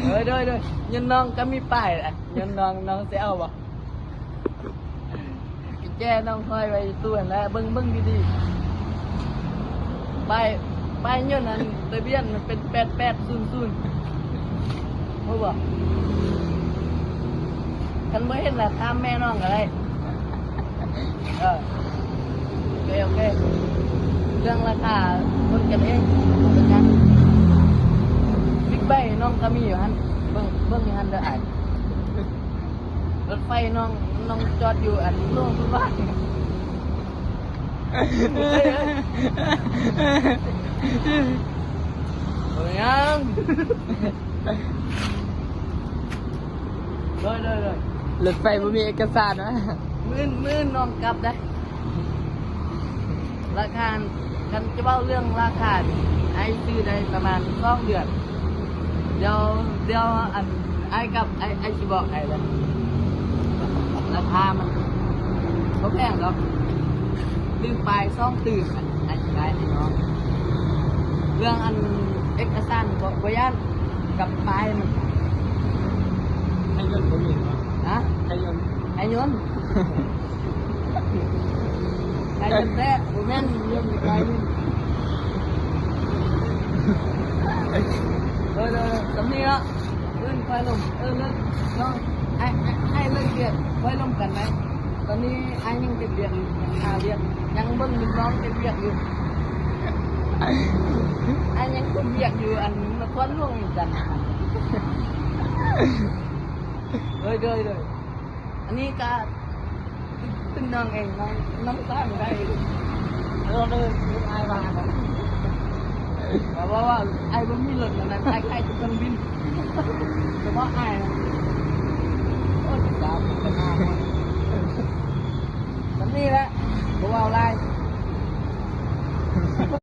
ໂດຍ ໂດຍ ໂດຍ ຍ້ອນນ້ອງກໍມີປ້າຍແຫຼະ ຍ້ອນນ້ອງ ນ້ອງຊິເອົາບໍ່? ແຈນ້ອງຫ້ອຍໄວ້ຢູ່ຕູ້ຫັ້ນແຫຼະ ເບິ່ງ ເບິ່ງດີໆ ປ້າຍ ປ້າຍຍົນອັນທະບຽນມັນເປັນແປດແປດສູນສູນ ຮູ້ບໍ່? ຄັນບໍ່ເຫັນລະຖາມແມ່ນ້ອງກໍໄດ້. ເອີ ໂອເຄ ໂອເຄ ເລື່ອງລາຄາຄົນກັນເອງ ບໍ່ເປັນຫຍັງ. ບິກໄບນ້ອງກໍມີຢູ່ຫັ້ນ ເບິ່ງ ເບິ່ງຢູ່ຫັ້ນເດີອ້າຍ. ລົດໄຟນ້ອງ ນ້ອງຈອດຢູ່ອັນໂລງພຸ້ນວ່າ. ບໍ່ເປັນຫຍັງ. ໂດຍ ໂດຍ ໂດຍ ລົດໄຟບໍ່ມີເອກະສານຫວາ? ມື້ ມື້ນ້ອງກັບໄດ້. ລາຄາ ຄັນຈະເວົ້າເລື່ອງລາຄານີ້ ອ້າຍຊື້ໄດ້ປະມານສອງເດືອນ. ດຽວ ດຽວອັນ ອ້າຍກັບ ອ້າຍ ອ້າຍຊິບອກໃຫ້ເດີ. ລາຄາມັນບໍ່ແພງດອກ ຕື່ມປາຍສອງຕື່ມ ອັນ ອ້າຍຊິຂາຍໃຫ້ນ້ອງ. ເລື່ອງອັນເອກະສານບໍ່ ບໍ່ຢ້ານ ກັບປາຍມັນ. ໄທຍົນບໍ່ມີເນາະ? ຮະ? ໄທຍົນ ໄທຍົນ. ໄທຍົນແທ້ ບໍ່ແມ່ນຍົນ ໄທຍົນ. ເອີ ເອີ ສຳນີ້ເນາະ. ເອີ້ນຂ້ອຍລົມ ເອີ ເລີກ ນ້ອງ ອ້າຍ ອ້າຍ ອ້າຍເລີກວຽກ ຂ້ອຍລົມກັນໄດ້. ຕອນນີ້ອ້າຍຍັງເຮັດວຽກຢູ່ ຍັງຄາວຽກ ຍັງເບິ່ງລູກນ້ອງເຮັດວຽກຢູ່. ອ້າຍຍັງເຮັດວຽກຢູ່ ອັນນະຄອນຫຼວງວຽງຈັນ. ໂດຍ ໂດຍ ໂດຍ. ອັນນີ້ກະເປັນນ້ອງເອງ ນ້ອງ ນ້ອງສ້າງໄດ້. ເອີ ເອີ ອ້າຍວ່າ ວ່າ ວ່າ ວ່າອ້າຍບໍ່ມີລົດ ອັນນັ້ນ ອ້າຍຂາຍຕົ໋ວເຄື່ອງບິນ ສະເພາະອ້າຍນະ. ໂອ້ຍ ສາມສິບຫ້າຄົນ ສ່ຳນີ້ແຫຼະ ບໍ່ເວົ້າຫຼາຍ.